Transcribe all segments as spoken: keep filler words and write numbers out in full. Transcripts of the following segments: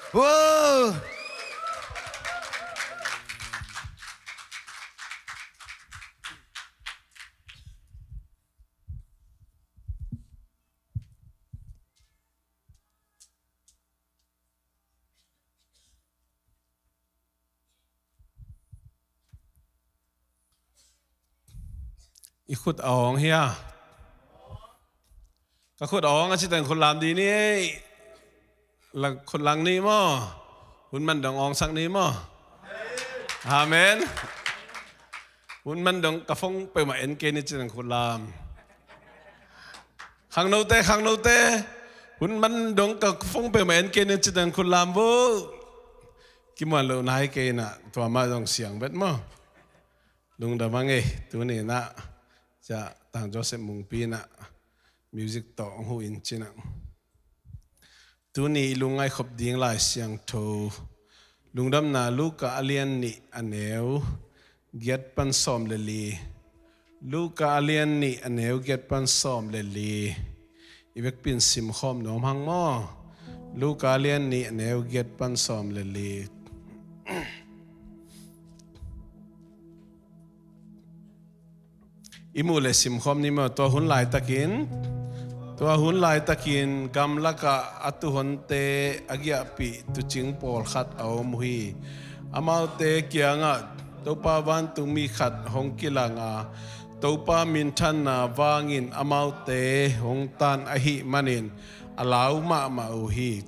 Wow! I khut a awng hia? Ka khut a awng a cih teng khut lam dih ni ei. Lang, khut lang ni maw? Hun man dong awngsak ni maw? Amen. Hun man dong ka phone peuhmah en kei ni cih teng khut lam. Khangnote, khangnote. Hun man dong ka phone peuhmah en kei ni cih teng khut lam vo. Kimuan loh nai kei na, tua mah zong siang bet maw? Lungdam a ngei, tuni na, cia Tang Joseph Mungpi na, music tawh hong hu in cina. Tuni i lungngaih khop ding Lai Siangtho. Lungdamna Luka a lian nih a neu, giat pan sawm le li. Luka a lian nih a neu, giat pan sawm le li. I vekpi in simkhawm nuam hang maw? Luka a lian nih a neu, giat pan sawm le li. I muh le simkhawm ni maw, tua hun laitakin, tua hun laitakin gamlakah a tuhonte a giahpih tuucing pawlkhat a om uh hi. Amaute kiangah Topa vantungmi khat hong kilang a, Topa minthanna vangin amaute hong tan ahih manin a lau mahmah uh hi.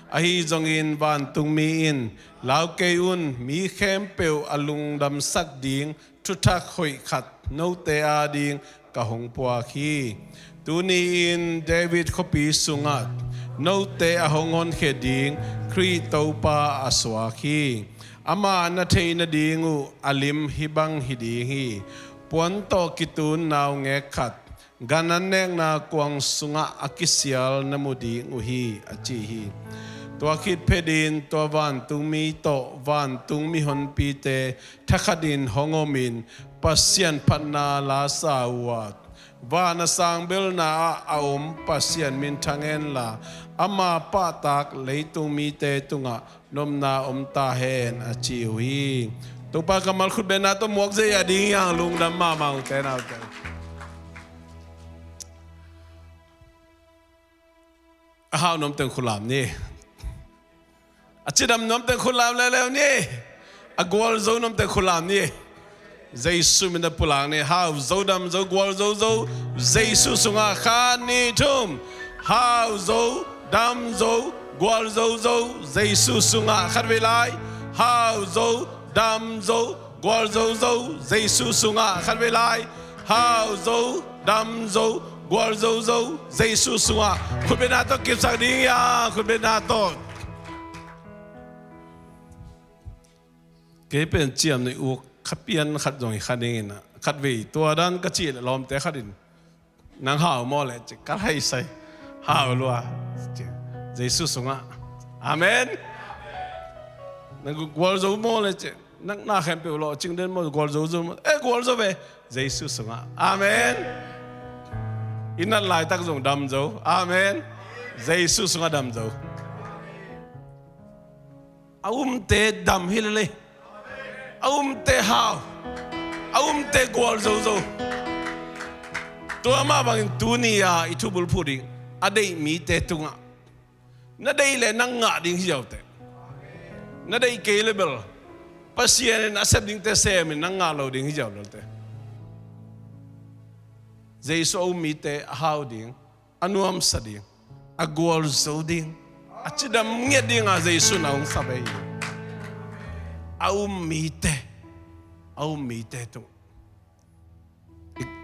Ahi zongin vantungmi in, "Lau kei un, mi khempeuh a lungdamsak ding thuthak hoih khat note ading ka hong puak hi. Tuni-in David khuapi sungah note a hong honkhia ding Khrih Topa a suak hi. Amah na theih nading uh a lim hih bang hi ding hi. Puan tawh kitun naungek khat, gan an nekna kuang sungah a kisial na mu ding uh hi," a ci hi. Tua khit phetin tua vantungmi tawh vantung mihonpite thakhatin hong omin Pasian phatna la sa uh a, "Van a sang belna ah a om Pasian minthang henla, ama pahtak leitung mite tungah nopna om ta hen," a ci uh hi. Topa kammal khutbetna tawh muak zei a ding hi hang, lungdam mahmah ute naute. A hau nuam teng khut lam ni. A cidam nuam teng khut lam leuleu ni. A gualzo nuam teng khut lam ni. Jesu min a pulak ni. Hau zo, dam zo, gualzo zo, Jesu sungah. Khat, nih, thum. Hau zo, dam zo, gualzo zo, Jesu sungah. Khat vei lai. Hau zo, dam zo, gualzo zo, Jesu sungah. Khat vei lai. Hau zo, dam zo, gualzo zo, Jesu sungah. Khutbetna tawh kipsak ding hi a, khutbetna tawh. Kei pen ciamnuih uk kha pian khat zong hi kha ding in a, khat vei tua dan ka cih leh lawmte khat in, "Nang hau maw leh?" ci, ka laisai. Hau lua. Ci, Jesu sungah. Amen. "Nang gualzo maw leh?" ci, "Nang na khempeuh lawhcing den maw, gualzo zo maw?" "Eh, gualzo ve." Jesu sungah. Amen. I nat laitak zong dam zo. Amen. Jesu sungah dam zo. A umte dam hi lel e. A umte hau. A umte gualzo zo. Tua mah bangin tuni-a i thubulphuh ding, a deih mite tungah. Na deih leh nang ngah ding hi zaute. Na deih kei leh bel Pasian in a sep dingte semin nang ngah lo ding hi zau lote. Jesu a um mite a hau ding, a nuamsa ding, a gualzo ding, a cidam ngiat dinga Jesu in a hong sap hi. A um mite, a um mite tung,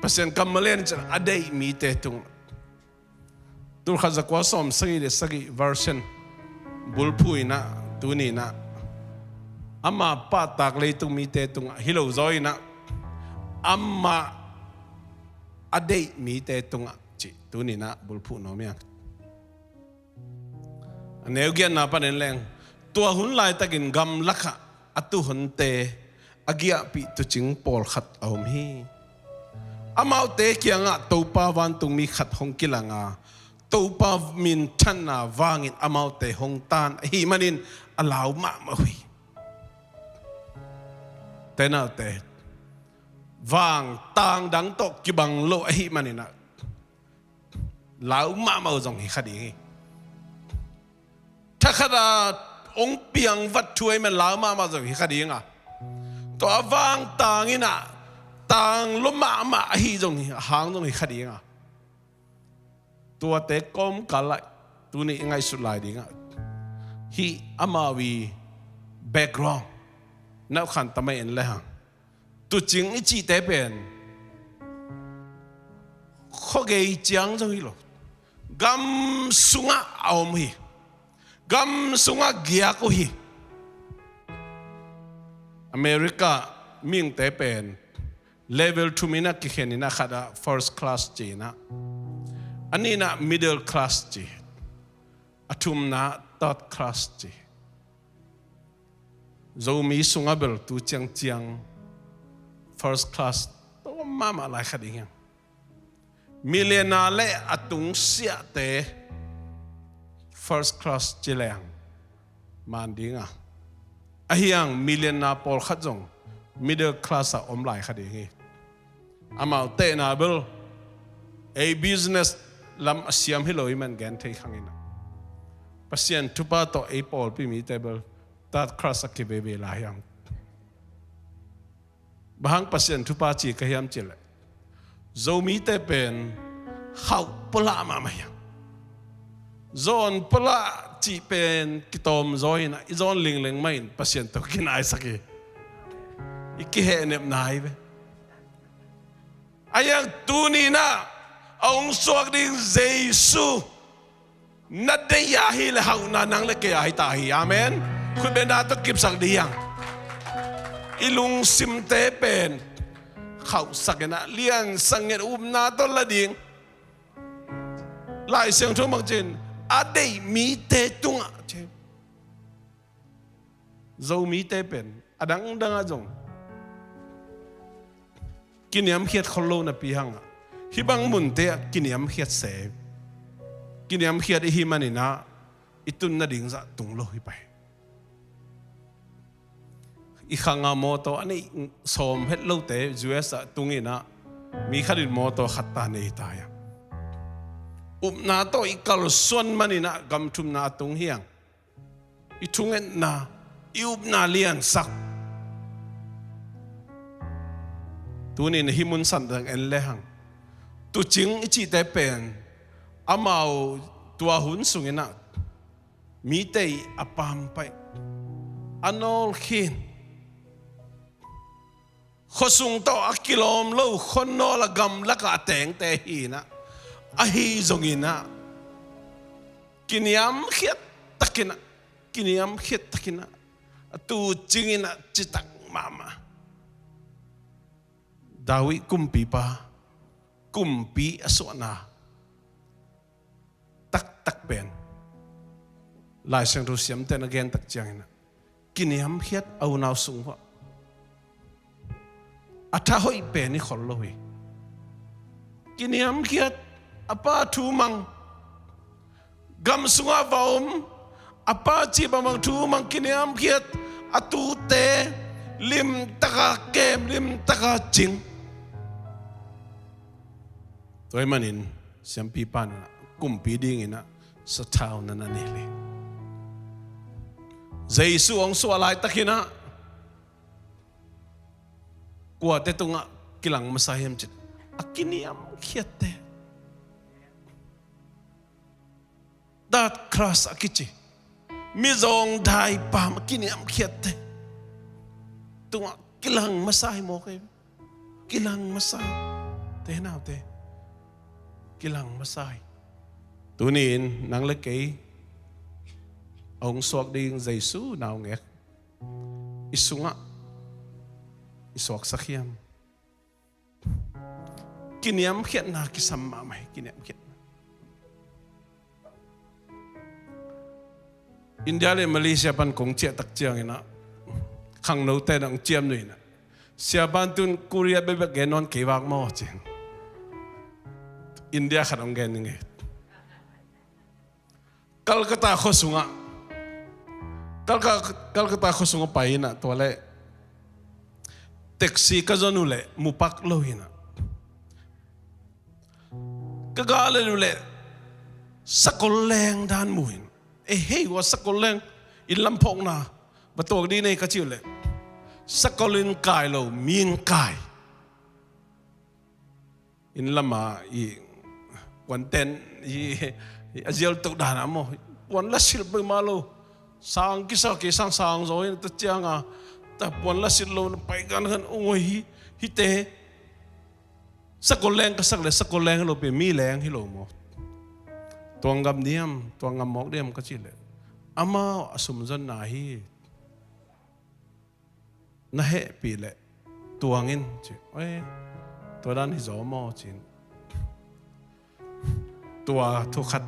Pasian kammal in a deih mite tung. Tulkhat zakua sawm sagih le sagih version bulphuh in ah, tuni in ah, ama pahtak leitung mite tungah hi lo zaw in ah, ama a deih mite tungah cih tuni in ah bulphuh nuam hi a. A neu giatna panin leng, tua hun laitakin gamlakah a tuhonte a giahpih tuucing pawlkhat a om hi. Amaute kiangah Topa vantungmi khat hong kilang a, Topa minthanna vangin amaute hong tan ahih manin a lau mahmah uh hi. Te naute, vangtang dang tawh kibang lo ahih manin ah lau mahmah uh zong hi kha ding hi. Thakhat a hong piangvat thu ahih man lau mahmah zong hi kha ding a, tua vangtang in ah tang lo mahmah ahi zong hi, a hang zong hi kha ding a. Tuate kawmkal ah tuni i ngaihsut lai ding ah, hih amau i background na uh khan tamai en le hang, tuucing i cihte pen khuagei ciang zo hi lo. Gam sungah a om hi. Gam sungah giak uh hi. America mihingte pen level thum in ah kikhen in ah, khat ah first class ci in ah, a nihna middle class ci, a thumna third class ci. Zomi sungah bel tu ciangciang first class tawm mahmah lai kha ding hiang. Millionaire le a tungsiahte first class ci leng man ding a, ahi hang millionaire pawlkhat zong middle class ah om lai kha ding hi. Amau tehna bel ei business lam a siam hi lo ahih man gen thei khang in ah, Pasian thupha tawh ei pawlpi mite bel third class a kiveve lai hiam? Bang hang Pasian thupha ci ka hiam cih leh, Zomite pen khauh pulak mahmah hiam? Zawn pulak cih pen kitawm zaw in ah, i zawn lingleng mah in Pasian tawh kinaisak hi. I kihehnep nai ve. Ahi hang tuni in ah a hong suak ding Jesu na deih a hih leh hauhna nang le kei a hi ta hi. Amen. Khutbetna tawh kipsak ding hiang. I lungsimte pen khauhsak in ah, liansak in, upna tawh la ding. Lai Siangtho bang ci hiam? A deih mite tungah ci. Zomite pen a dangdang ah zong kiniamkhiat khol lo napi hang ah, hih bang munte ah kiniamkhiat se, kiniamkhiat i hih man in ah i tun nading zah tung lo hi pai. I khang a mawtaw a neih sawm het lote U S ah tung in ah, mi khat in mawtaw khat ta nei ta hiam? Upna tawh i kalsuan man in ah gam thumna a tung hiang. I thungetna, i upna liansak. Tuni in hih mun san dang en le hang, tuucing i cihte pen amau tua hun sung in ah mite i a pampaih, a nawlkhin, khuasung tawh a kilawm lo, khuanawl a gamlak ah a tengte hi in ah, ahi zong in ah kiniamkhiat tak in ah, kiniamkhiat tak in ah, a tuucing in ah citak mahmah. David kumpipa, kumpi a suahna taktak pen Lai Siangtho siamte na gen tak ciang in ah, kiniamkhiat a unau sung uah a tha hoih pen i khol lo hi. Kiniamkhiat, a pa thu mang, gam sungah va om, a pa cih bangbang thu mang, kiniamkhiat, a tuute limtak a kem, limtak a cing. Tua ahih manin siampipa in ah kumpi ding in ah sathau na na nei hi. Jesu hong suah laitak in ah kuate tungah kilang masa hiam cih leh, a kiniamkhiatte, third class a kici, mizawng daipam a kiniamkhiatte tungah kilang masa hi maw kei? Kilang masa hi. Te naute, kilang masa hi. Tuni in nang le kei a hong suak ding Jesu naungek i sungah i suaksak hiam? Kiniamkhiatna kisam mahmah hi, kiniamkhiatna. India le Malaysia pan kong ciah tak ciangin ah, khangnote in hong ciamnuih in ah, "Sia, bantuin Korea bekbek gen nawn kei vak maw," ci-in India khat hong gen ning ei. Calcutta khua sungah, Calcutta, Calcutta khua sungah pai inah, tua leh taxi ka zon uh leh mupak lo inah, ka gah lel uh leh sakol leng dan mu in. Ei, hei, ua sakol leng, inn lam phawkna va tuak dih nei ka cih uh leh, sakol in kai lo, mi in kai. Inn lamah i puanten i, i a zial tuk danah maw, puan la silh peuhmah lo. Sang kisa kei sang sang zaw in, tua ciangah ta puan la silh lo na pai gangan ung oi hi, hite. Sakol leng ka sak leh sakol leng hi lo, pen mi leng hi lo maw. Tuang ngam diam, tuang ngam mawk diam ka cih leh, amau a sum zonna hi. Na hehpih leh tuang in ci. Oi, tua dan hi zaw maw ci-in. Tua thu khat.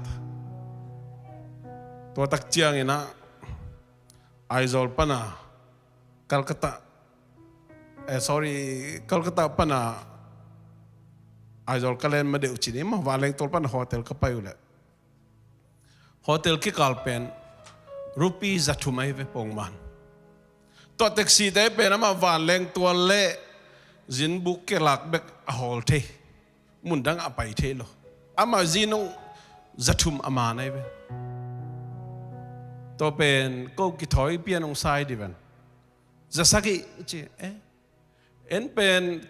Tua tak ciangin ah Aizawl pana Calcutta, eh, sorry, Calcutta pana Aizawl ka len ma deuh ci ni maw, vanleng tual pana hotel ka pai uh leh, hotel kikal pen rupee za thum ahi ve pongman. Tua taxi te pen amah vanleng tual leh zinbuk kilak bek a hawl thei, mundang a pai thei lo. Amah zinung za thum a man ahi ve. Tua pen ko kithawi pian ung sai di ven. Za sagih ci, eh? En pen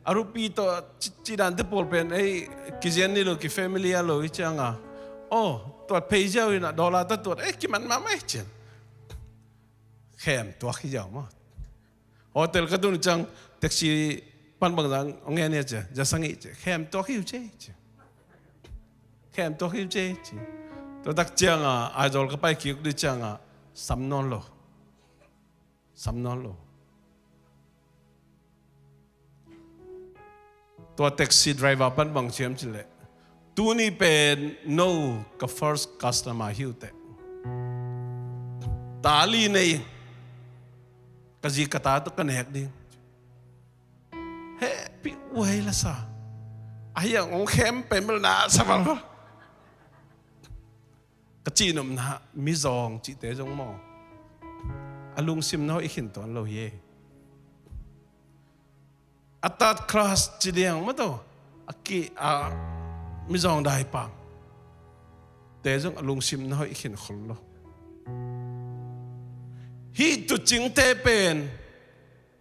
a rupee tawh ci, ci dante pawl pen ei kizian ni lo, ki family a lo hi cianga. Oh, tuat phei ziau inah dollar tawh tuat, eh, kiman mahmah hi cian. Khem tuak hi ziau maw. Hotel ka tun ciang taxi pan bang zang ong en hi cia, za sagih cia. Khem tuak hi uh cia cia. Khem tuak hi uh cia cia. Tua tak cianga Aizawl ka pai kik di cianga sam nawn lo. Sam nawn lo. Tua taxi driver pan bang ci hiam cih leh, tuni pen no ka first customer hi uh teh. Ta li nei, ka zi ka ta tawh ka nek ding. Hehpih uh hi la sa. Ahi hang ong khem pen bel na sa valval. Ka cihnopna mizawng cihte zong maw, a lungsim na hoih khin tuan lo hi. A third class ci diang maw tawh, a ki, a mizawng daipam te zong a lungsim na hoih khin khol lo. Hih tuucingte pen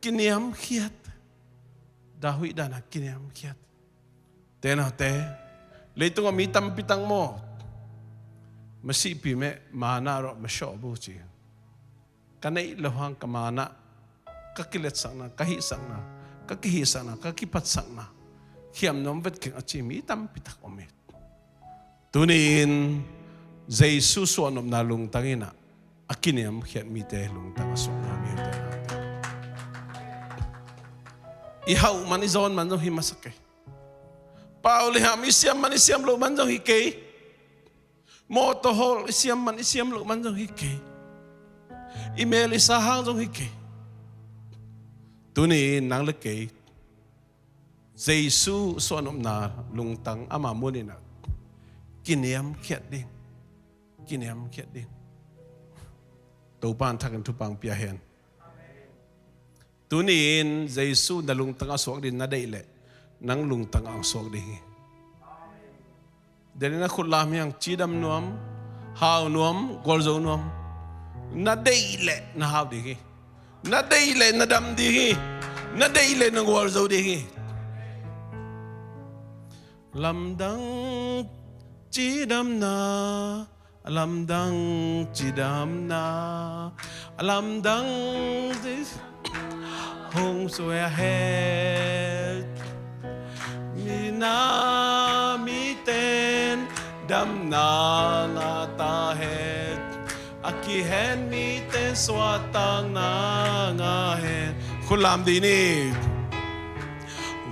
kiniamkhiat, dah huih dana kiniamkhiat. Te naute, leitungah mi tampi tak maw, masihpi meh, mana rawh masiawh bu ci. Ka neih loh hang ka mana, ka kiletsakna, ka hihsakna, ka kihihsakna, ka kiphatsakna khiam nuam vet keng a ci mi tampi tak om hi. Tuni-in Jesu suahnopna lungtang inah a kiniamkhiat mite lungtang a suakna mite. I hauh man i zawn man zong hi masa kei. Pau le ham i siam man i siam loh man zong hi kei. Mawtaw hawl i siam man i siam loh man zong hi kei. I mel i sa hang zong hi kei. Tuni-in nang le kei Jesu suahnopna lungtang ama mun inah kiniamkhiat ding, kiniamkhiat ding. Topa in thakin thupha pia hen. Tuni-in Jesu na lungtang a suak ding na deih leh, nang lungtang a suak ding hi. Denin a khut lam hiang, cidam nuam, hau nuam, gualzo nuam. Na deih leh na hau ding hi. Na deih leh na dam ding hi. Na deih leh na gualzo ding hi. Lamdang cidamna, lamdang cidamna, lamdang hong suak het. Mina miten damna ngah ta het. A kihen miten suahtakna ngah hen. Khut lam dih ni.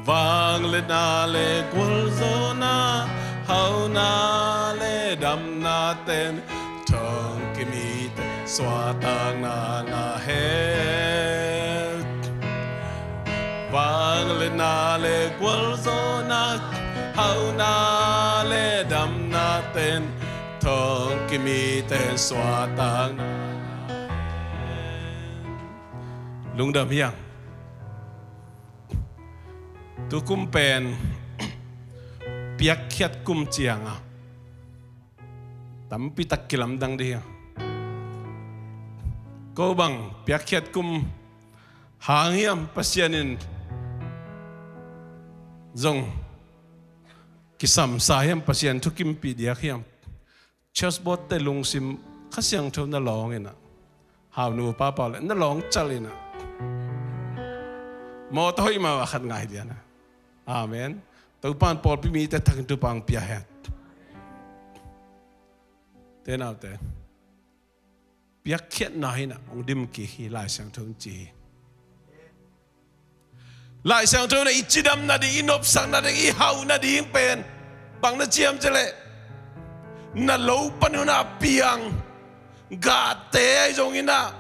Vangliatna le gualzawhna, hauhna le damna ten, thongkimte suahtakna ngah hen. Vangliatna le gualzawhna, hauhna le damna ten, thongkimte en suahtakna. Lungdam hiam? Tukum pen piakkhiat kum cianga tampitak kilamdang dih hiam? Ko bang piakkhiat kum hang hiam? Pasian in zong kisamsa hiam? Pasian thukimpih diak hiam? Church board te lungsim Kha Siangtho na lawng inah, hau nu pa pau le na lawng cal inah, mawtaw hoih mah khat ngai diana. Amen. Topan pawlpi mite thakin Topan pia hen. Te naute, piakkhiatna hinah hong dim kik hi, Lai Siangtho in ci hi. Lai Siangtho in i cidam nading, i nopsak nading, i hauh nading pen bang na ci hiam cih leh, na lo pan hunah a piang gahte ahi zongin ah,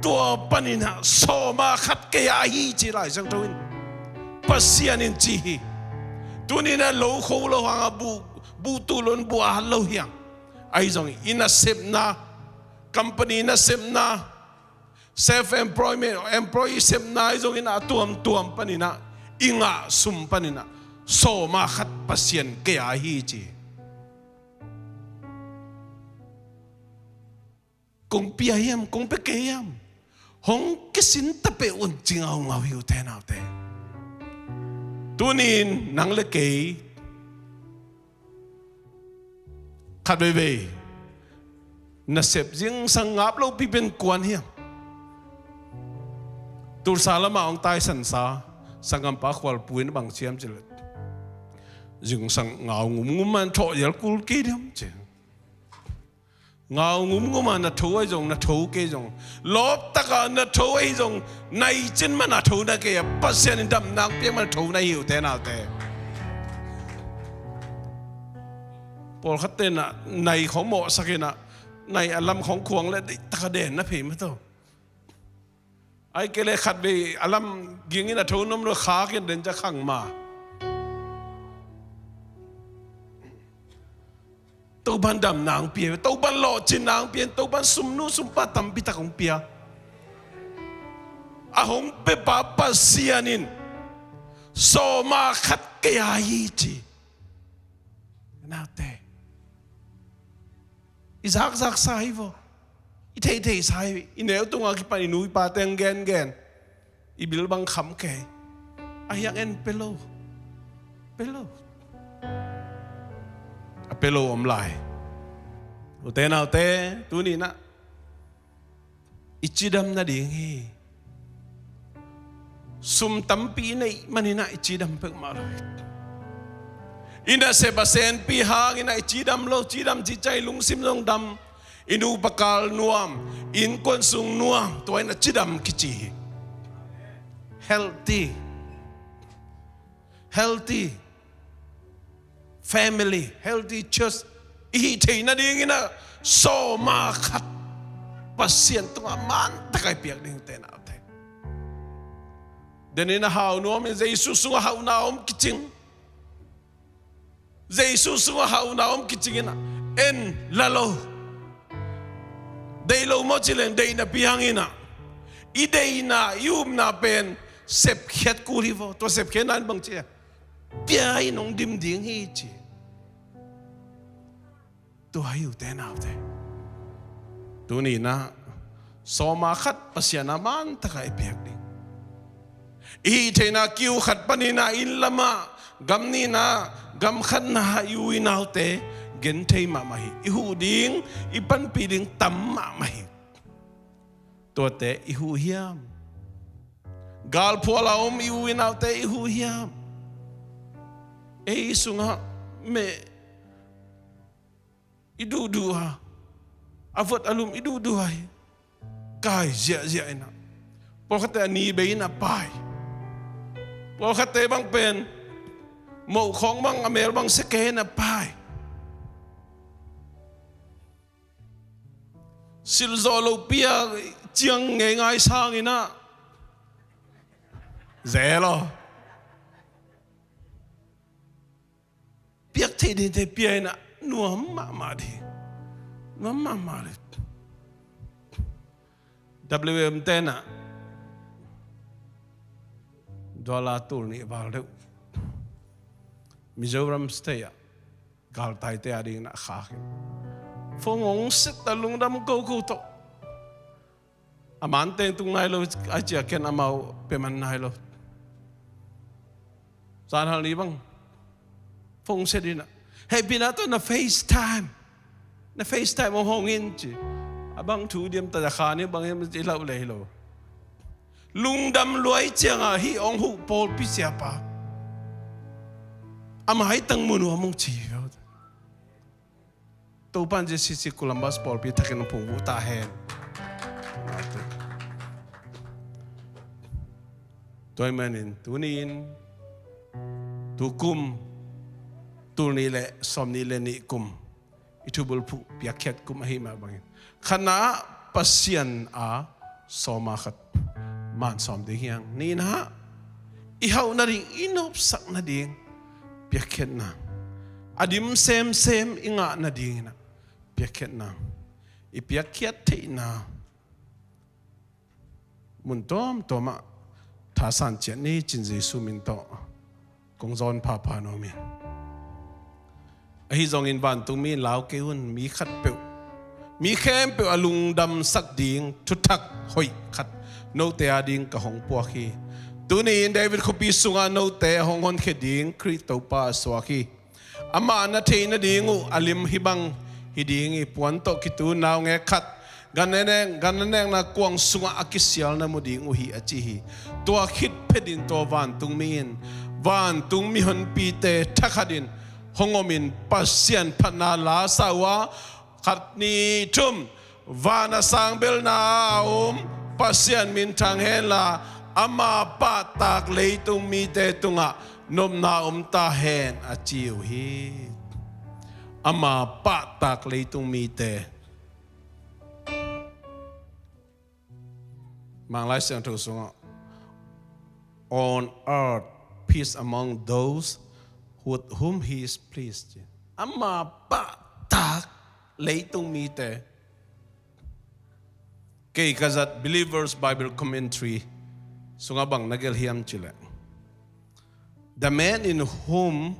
tua panin ah sawma khat kei a hi ci Lai Siangtho in, Pasian in ci hi. Tuni in ah lo kho lo hang a, buh, buh tuh lo in buh a hat lo hi hang. Ahi zongin i nasepna, company nasepna, self employment, employee sepna ahi zongin ah, a tuamtuam panin ah, i ngah sum panin ah sawma khat Pasian kei a hi ci. Kong pia hiam, kong pia kei hiam? Hong kisin ta peuh un ci ngaungau hi, ute naute. Tuni in nang le kei khatveivei nasep zingsang ngap lopi pen kuan hiam? Tulsa lamah hong taisansa sanggampa Khualpu in bang ci hiam cih leh, zingsang ngau ngumngum man thawh zial kul kei diam ci. Ngau ngumngum a na tho ahi zong, na tho kei zong, lawptak a na tho ahi zong, nai cin man a tho na kei a, Pasian in damna hong piak man a tho na hi, ute naute. Pawlkhat te na nai khong mawhsak in ah, nai a lam khong khuang le deihtak a den na phei mah tawh. Ahih kei leh khatvei a lam ging in a tho nuam lo, khak in den ca khang ma. Topan damna hong pia, Topan lawhcinna hong pia, Topan sumnu sumpa tampitak hong pia. A hong piapa Pasian in sawma khat kei a hi ci. Naute, i zakzaksa hi vaw, i theihtheihsa hi. I neu tungah kipan i nu i pate hong gengen, i bil bang kham kei, a hiang en pia lo, pia lo. A pia lo om lai. Ute naute, tuni in ah i cidam nading hi. Sum tampi i neih manin ah i cidam peuhmah lo hi. I nasep a senpi hangin ah i cidam lo, cidam cih ciang i lungsim zong dam, i nupa kal nuam, i innkuan sung nuam, tua in ah cidam kici hi. Healthy, healthy family, healthy church i hih theih nadingin ah sawma khat Pasian tungah mantak a i piak ding, ute naute. Denin a hau nuam in, Jesu sungah hauhna om kicing, Jesu sungah hauhna om kicing in ah, en la lo. Deih lo maw ci leng, deihna piang in ah, i deihna, i upna pen sepkhiat kul hi vaw. Tua sepkhiatna in bang ci a, pia in hong dim ding hi ci. Tua hi, ute naute. Tuni in ah sawma khat Pasian a mantak a i piak ding. I hih theihna kiu khat panin ah inn lamah, gam nihna, gam khatna ah i u i naute genthei mahmah hi. I huh ding, i panpih ding tam mahmah hi. Tuate i huh hiam? Galphual a om i u i naute i huh hiam? Ei sungah meh i duhduh a, a vot a lum i duhduh a hi. Kai ziahziah in ah, pawlkhatte a ni bei in a pai. Pawlkhatte bang pen moh khawng bang a mel bang sia kei in a pai. Silh zawh lopi a ciang ngeingai sangin ah zel aw. Piak theih dingte pia in ah nuam mahmah ding. Nuam mahmah le. W M te in ah dollar tul nih val deuh Mizoram state ah galtaite a dingin a khak in, phone hong set a lungdam koko tawh. A man teng tung nai lo a cia, ken amau pia man nai lo. Zanhal ni bang phone set in ah, "Hei, Pina tawh na FaceTime, na FaceTime hong hong in," ci. A bang thu diam, ta a kha ni bang hiam i lauh leh hi lo. Lungdam luai ciangah hih hong huh pawlpi siapa a maitang mu nuam hong ci. Topa'n J C C Columbus pawlpi thakin hong phungvuh ta hen. Tua ahih manin tuni-in, tukum, tul nih le sawmnih le nih kum, i thubulphuh piakkhiat kum ahih mah bangin, khatna ah Pasian a sawm a khat man sawm ding hi hang. Nihna ah i hauh nading, i nopsak nading piakkhiatna, a dim semsem i ngah nadingin ah piakkhiatna, i piakkhiat theihna mun tuamtuam ah thasan ciat ni cin Jesu min tawh kong zawn phapha nuam ing. Ahi zongin vantungmi in lau kei un, mi khatpeuh, mi khempeuh a lungdamsak ding thuthak hoih khat note a ding ka hong puak hi. Tuni-in David khuapi sungah note a hong honkhia ding Khrih Topa a suak hi. Amah na theih nading uh a lim hih bang hi ding hi. Puan tawh kitu naungek khat, gan a nek, gan a nekna kuang sungah a kisial na mu ding uh hi, a ci hi. Tua khit phetin tua vantungmi in, vantung mihonpite thakhatin hong omin Pasian phatna la sa uh a, khat, nih, thum, van a sang belna a om Pasian minthang henla, ama pahtak leitung mite tungah nopna om ta hen, a ci uh hi. Ama pahtak leitung mite. Manglai Siangtho sungah, "On earth, peace among those with whom he is pleased." Ama pahtak leitung mite. Kei ka zat Believer's Bible Commentary sungah bang na gelh hiam cih leh, "The man in whom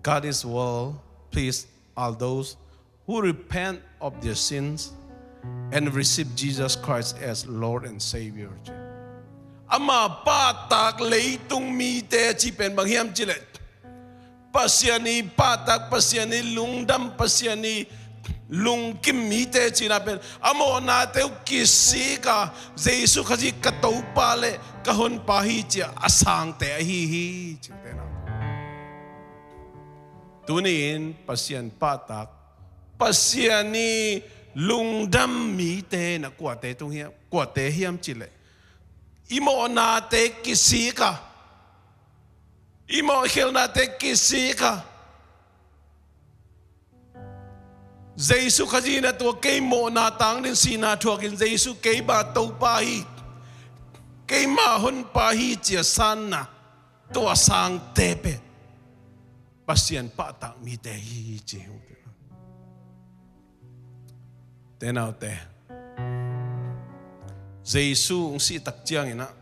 God is well pleased are those who repent of their sins and receive Jesus Christ as Lord and Savior." Ama pahtak leitung mite cih pen bang hiam cih leh, Pasian ii pahtak, Pasian ii lungdam, Pasian ii lungkim mite cihna pen a mawhnate uh kisik a, Jesu Khazih ka Topa le ka Honpa hi ci-a a sangte ahi hi, cihte na. Tuni-in Pasian pahtak, Pasian ii lungdam mite na kuate tung hiam, kuate hiam cih leh, i mawhnate kisik a, i mawhkhialhnate kisik a, Jesu Khazih in a tua kei mawhna tangin sihna thuakin Jesu keima Topa hi, keima Honpa hi ci-a sanna, tua sangte pen Pasian pahtak mite hi ci hi. Te naute, Jesu hong sih tak ciangin ah,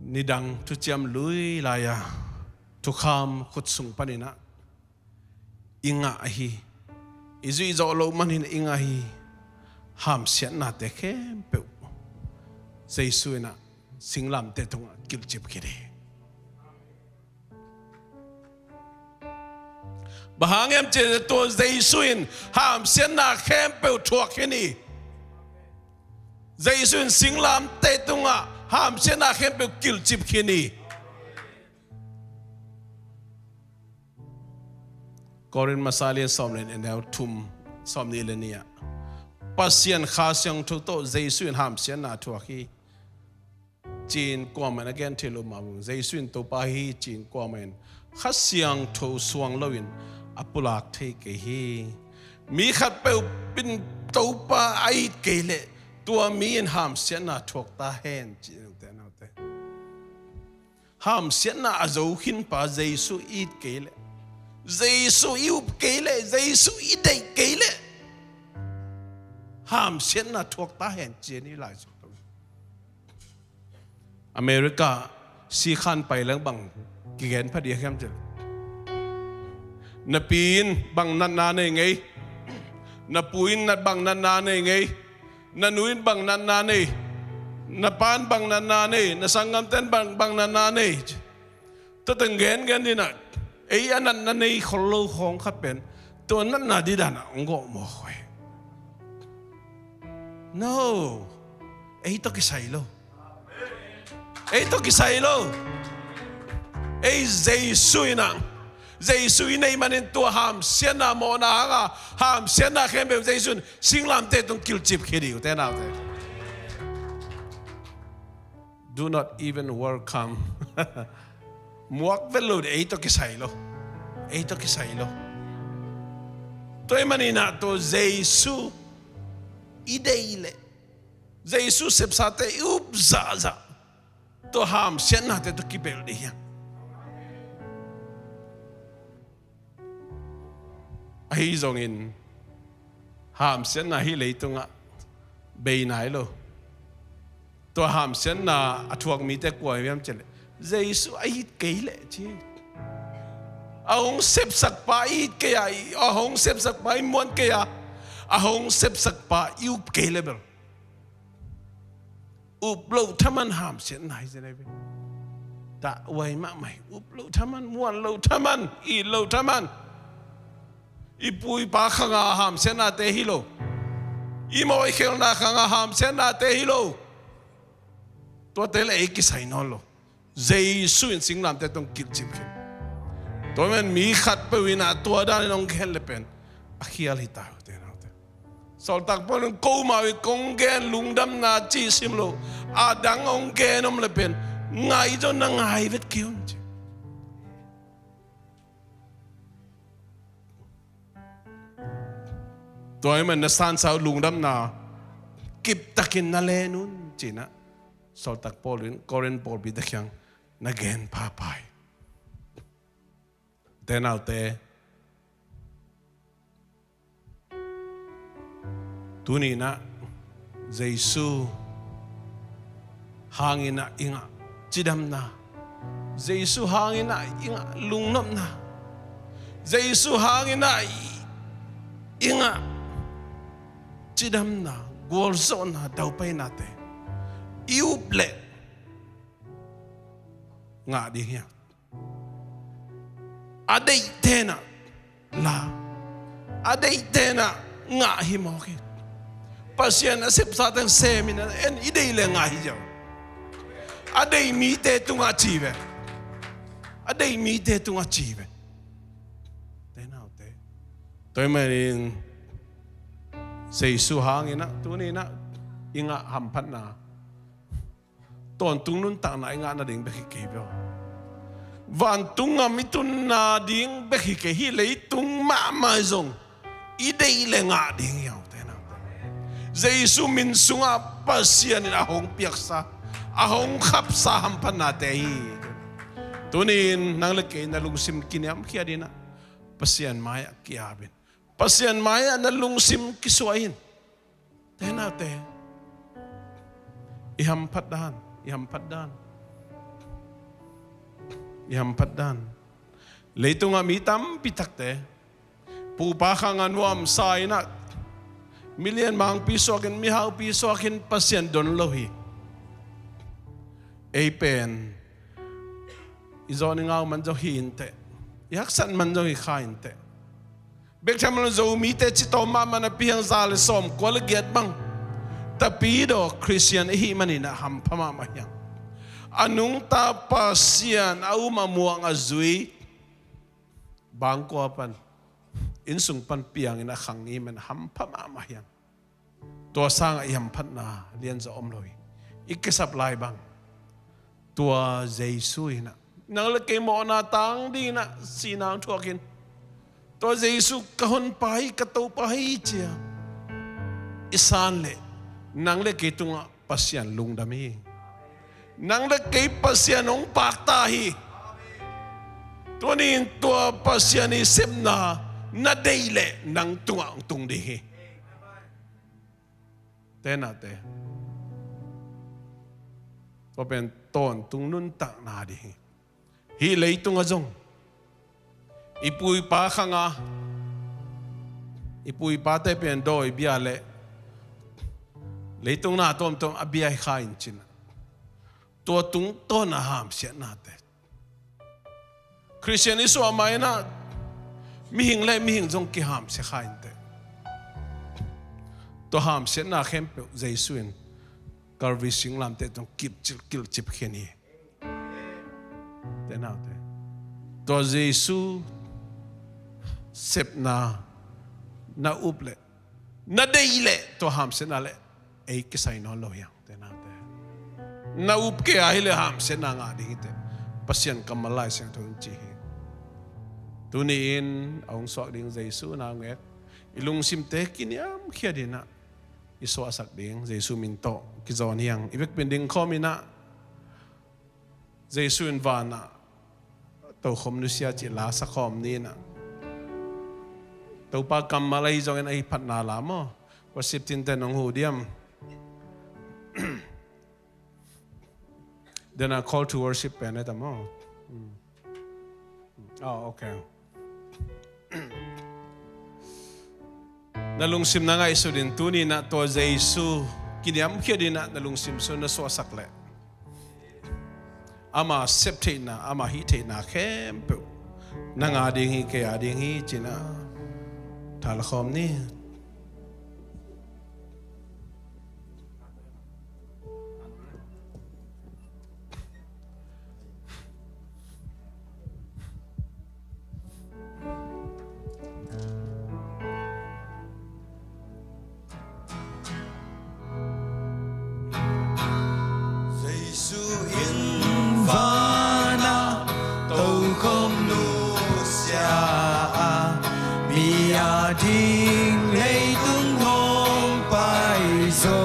nidang thuciam lui lai-a thukham khut sung panin ah i ngah ahi, i zuih zawh loh manin i ngah ahi hamsiatnate khempeuh Jesu in ah singlamteh tungah kilhcip khin hi. Bang hang hiam cih leh tua Jesu in hamsiatna khempeuh thuak khin hi. Jesu in singlamteh tungah hamsiatna khempeuh kilhcip khin hi. Korin masa lian sawm le nih, a neu thum, sawmnih le nih ah, Pasian Kha Siangtho tawh Jesu in hamsiatna thuak hi, ci-in kuamah in a gen thei lo mah bang, Jesu in Topa hi ci-in kuamah in Kha Siangtho suang loin a pulak thei kei hi. Mi khatpeuh in Topa a it kei leh, tua mi in hamsiatna thuak ta hen, ci-in te naute. Hamsiatna a zo khinpa Jesu it kei leh, Jesu i up kei leh, Jesu i deih kei leh, hamsiatna thuak ta hen ci-in i Lai Siangtho. America sikhan pai leng bang kigen pha ding hiam cih leh, na pi in bang natna nei ngei, na pu in nat bang natna nei ngei, na nu in bang natna nei, na pa in bang natna nei, na sanggamte in bang, bang natna nei. Tua teng gengen ding ah, ei a natna nei khol lo khawng khat pen tua natna ding dan ah hong gawh mawk hi. No. Ei tawh kisai lo. Ei tawh kisai lo. Ei Jesu in ah, Jesu i neih manin tua hamsiatna mawhna hanga, hamsiatna khempeuh Jesu in singlamteh tung kilcip khia ding uh, te naute. Do not even welcome. Muak vet lo ding, ei tawh kisai lo. Ei tawh kisai lo. Tua ahih manin ah tua Jesu i deih leh, Jesu sepsate i up zahzah, tua hamsiatnate tawh kibelh ding hi hang. Ahi zongin hamsiatna hih leitungah bei nai lo. Tua hamsiatna a thuak mite kua hiam cih leh, Jesu a it kei leh ci. A hong sepsakpa i it kei a, a hong sepsakpa i muan kei a, a hong sepsakpa i up kei leh bel, up loh thaman hamsiatna hi zen ei ve. Tahuai mahmah hi, up loh thaman, muan loh thaman, it loh thaman. I pu i pa khanga hamsiatnate hi lo. I mawh i khelhna khanga hamsiatnate hi lo. Tuate leh ei kisai nawn lo. Jesu in singlamteh tung kilcip khin. Tua man mi khatpeuh in ah tua danin hong gen leh pen a khial hi ta uh, te naute. Sawltak Paul in, komau in kong gen lungdamna ci sim lo, a dang hong gen om leh pen ngai zong na ngai vet kei un ci. Tua ahih man na sansa uh lungdamna kiptakin na len un ci-in ah Sawltak Paul in Korin pawlpite kiang na gen phapha hi. Te naute, tuni-in ah Jesu hangin ah i ngah cidamna, Jesu hangin ah i ngah lungnopna, Jesu hangin ah i, i ngah cidamna, gualzawhna, daupainate i up leh ngah ding hi hang. A deihte in ah la, a deihte in ah ngah hi mawk hi. Pasian a sepsa teng sem in ah en, i deih leh ngah hi ziau. A deih mite tungah ci ve. A deih mite tungah ci ve. Te naute, tua ahih manin Jesu hangin ah tuni-in ah i ngah hamphatna tawntung nuntakna i ngah nading bek hi kei bel, vantung gam i tun nading bek hi kei, hih leitung mahmah zong i deih leh ngah ding hi hang, te naute. Jesu min sungah Pasian in a hong piaksa, a hong khapsa hamphatnate hi. Tuni-in nang leh kei na lungsim kiniamkhiat in ah Pasian mai-ah ki-ap in, Pasian mai-ah na lungsim kisuah in. Te naute, i hamphat dan, i hamphat dan, i hamphat dan. Leitungah mi tampi takte pu pa khang a nuamsa in ah, milian mangpi suakin, mihaupi suakin Pasian don lo hi. Ei pen i zawn i ngau man zong hi inteh, i haksat man zong hi kha inteh. Bek tham lo, Zomite citawm mahmah napi hang za leh sawmkua leh giat bang tapidaw Khristian i hih manin ah hampha mahmah hi hang. A nungta Pasian a um a muang a zui, bangkua pan, innsung pan piangin a khang i hih man hampha mahmah hi hang. Tua sangah i hamphatna lianzaw om lo hi. I kisap lai bang tua Jesu in ah nang leh kei mawhna tang dingin ah sihna hong thuak in, tua Jesu ka honpa hi, ka Topa hi ci-a i san leh nang leh kei tungah Pasian lungdam hi. Nang leh kei Pasian hong pakta hi. Tuni-in tua Pasian i sepna na deih leh nang tungah hong tung ding hi. Tenate, tua pen tawntung nuntakna ding hi. Hih leitungah zong i pu i pa khanga, i pu i pate pen dawi bia le leitung na tuamtuam a bia hi kha in cin, tua tungtawna hamsiatnate, Khristian i suah ma-in ah mihing le mihing zong kihamsia kha inteh. Tua hamsiatna khempeuh Jesu in Kalvari singlamteh tungah kilhcip, kilhcip khin hi. Tenate, tua Jesu sepna na up leh, na deih leh tua hamsiatna le ei kisai nawn lo hi hang. Tenate, na up kei a hileh hamsiatna ngah ding hiteh. Pasian kammal Lai Siangtho in ci hi. Tuni-in a hong suak ding Jesu na ngek i lungsimte kiniamkhiat in ah i suahsak ding Jesu min tawh kizawn hi hang. I vekpi-in dingkhawm in ah Jesu in vanah tokhom nusia cih la sakhawm ni in ah, Topa kammal ahi zongin ahi phatna la maw? Worship team-te nong huh diam? Then a call to worship pen e ta maw? Hmm. Oh, okay. Na lungsim na ngaihsut in tuni in ah tua Jesu kiniamkhiat in ah na lungsim sung na suahsak leh, ama sep theihna, ama hih theihna khempeuh nang a ding hi, kei a ding hi ci-in ah thalkhawm ni. Jesu in vanah tokhom nusia a, mi a ding leitung hong pai zo.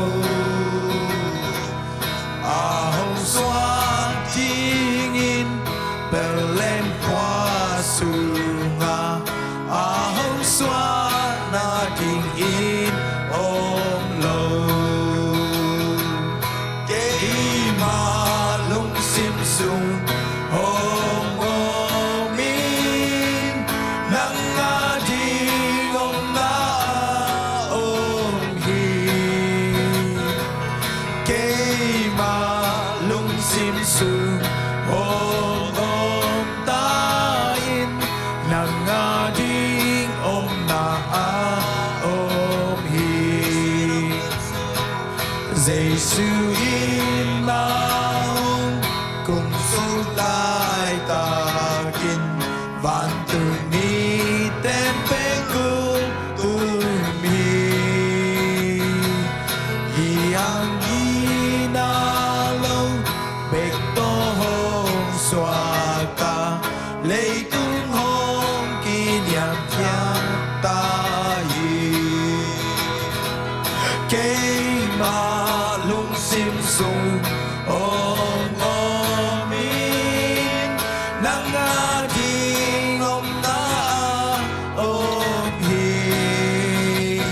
A hong suak dingin Bethlehem khua sungah, a hong suah nadingin om lo. Keima lungsim sung hong om in, nang a ding omna ah om hi. Keima lungsim sung hong om ta in, nang a ding omna ah om hi. Jesu in a hong kum suk laitakin, vantungmi ten pek kul tum hi. Hih hang gina lo bek tawh hong suakta, leitung hong kiniamkhiat ta hi. Keima lungsim sung hong om in, nang a ding omna ah om hi.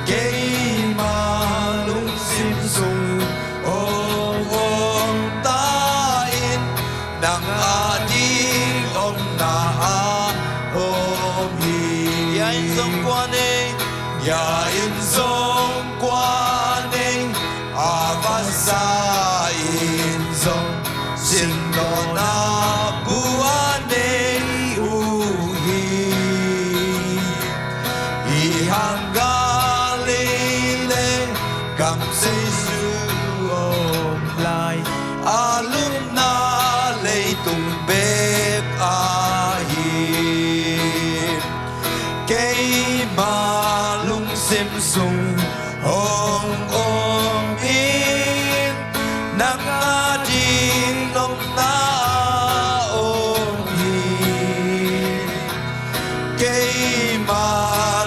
Keima lungsim sung hong om ta in, nang a ding omna ah om hi. Hia in zong kua nei, hia in zong kua nei, a vasa in zong singdawnna bu a nei uh hi. Hih hang Galilee gam Jesu om lai, a lupna leitung bek ahi. Keima lungsim sung hong om in, nang a ding omna ah om hi. Keima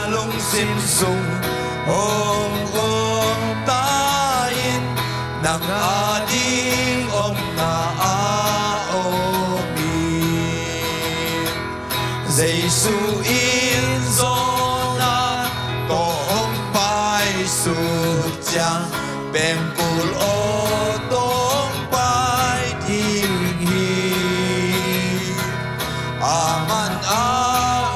lungsim sung hong om ta in, nang a ding omna ah om hi. Jesu ciang pengkul aw tawng pai ding hi. A man a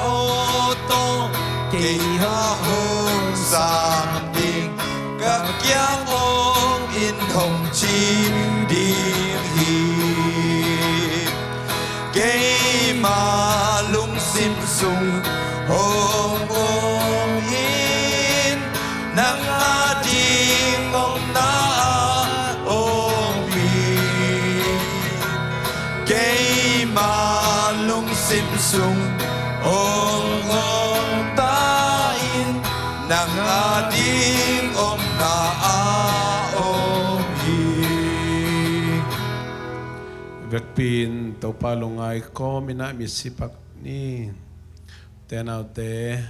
aw tawng kei a hong sam ding, ka kiang om in hong ci ding hi. Keima lungsim sung hong om in, nang a ding omna ah om hi. Keima lungsim sung hong om ta in, nang a ding omna ah om hi. Vekpi in Topa lungngai kawm in ah mi sipak ni. Tenaute,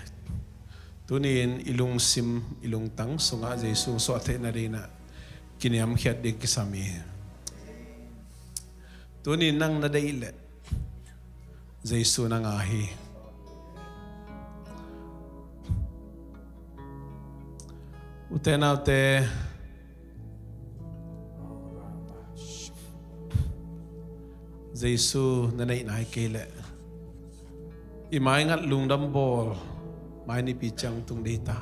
tuni in i lungsim, i lungtang sungah Jesu suah theihna ding in ah kiniamkhiat ding kisam hi. Tuni in nang na deih leh Jesu na ngai hi. Ute naute, Jesu na neih nai kei leh i maingat lungdam bawl mai nipi ciang tung dei ta.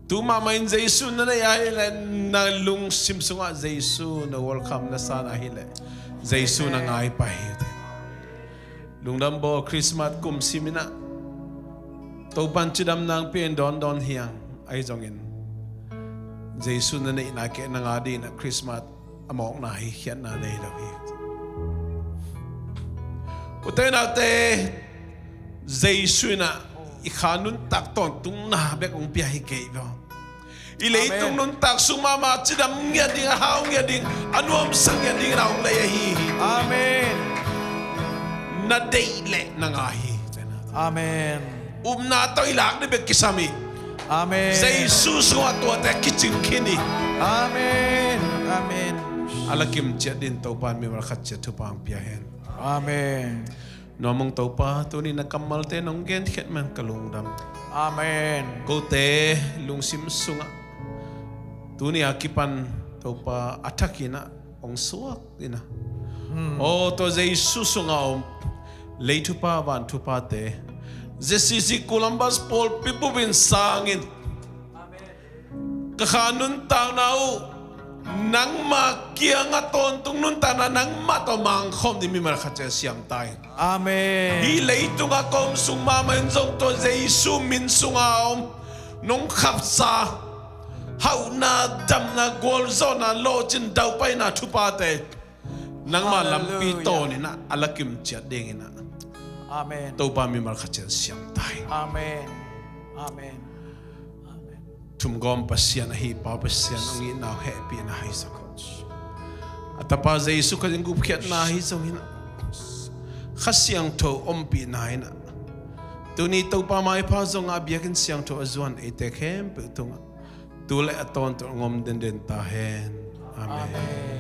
Tu mahmah in Jesu na neih ahih leh, na lungsim sungah Jesu na welcome na san ahih leh, Jesu na ngai pah hi. Lungdam bawl Christmas kum sim in ah Topa'n cidam nang pia in dawndawn hi hang, ahi zongin Jesu na neih nai kei leh nang a ding in ah Christmas a mawkna hi, khiatna nei lo hi. Ute naute, Jesu in ah i kha nuntak tawntungna bek hong pia hi kei lo. I leitung nuntak sung mahmah cidam ngiat ding, a hau ngiat ding, a nuamsa ngiat ding in ah hong lei ahi hi. Amen. Na deih leh na ngai hi. Amen. Upna tawh i lak ding bek kisam hi. Amen. Jesu sungah tuate kicing khin hi. Amen. Amen. A la kim ciat ding Topa'n mimal khat ciat thupha hong pia hen. Amen. Nuam ung Topa, tuni na kammalte nong genkhiat man ka lungdam. Amen. Kote lungsim sungah tuni a kipan Topa a thak in ah hong suak in ah, aw tua Jesu sungah om, lei thupha van thuphate Z C C Columbus pawlpi bup in sang in, ka kha nuntakna uh nangma kiangah tawntung nuntakna, nangmah tawh mangkhawm ding mimal khat ciat siam ta in. Amen. Hih leitungah ka om sung mahmah in zong tua Jesu min sungah om, nong khapsa hauhna, damna, gualzawhna, lawhcin, daupaina thuphate nangma lampi tawn in ah a la kim ciat ding in ah, amen, Topa mimal khat ciat siam ta in. Amen. Amen. Amen. Thumgawm Pasian ahi Pa Pasian, hong itna uh hehpihna ahi zongin, a Tapa Jesu Khazih in gupkhiatna ahi zongin, Kha Siangtho ompihna in ah, tuni Topa maipha zong a biakinn siangtho a zuan eite khempeuh tungah tu le a tawntung hong om denden ta hen. Amen. Amen.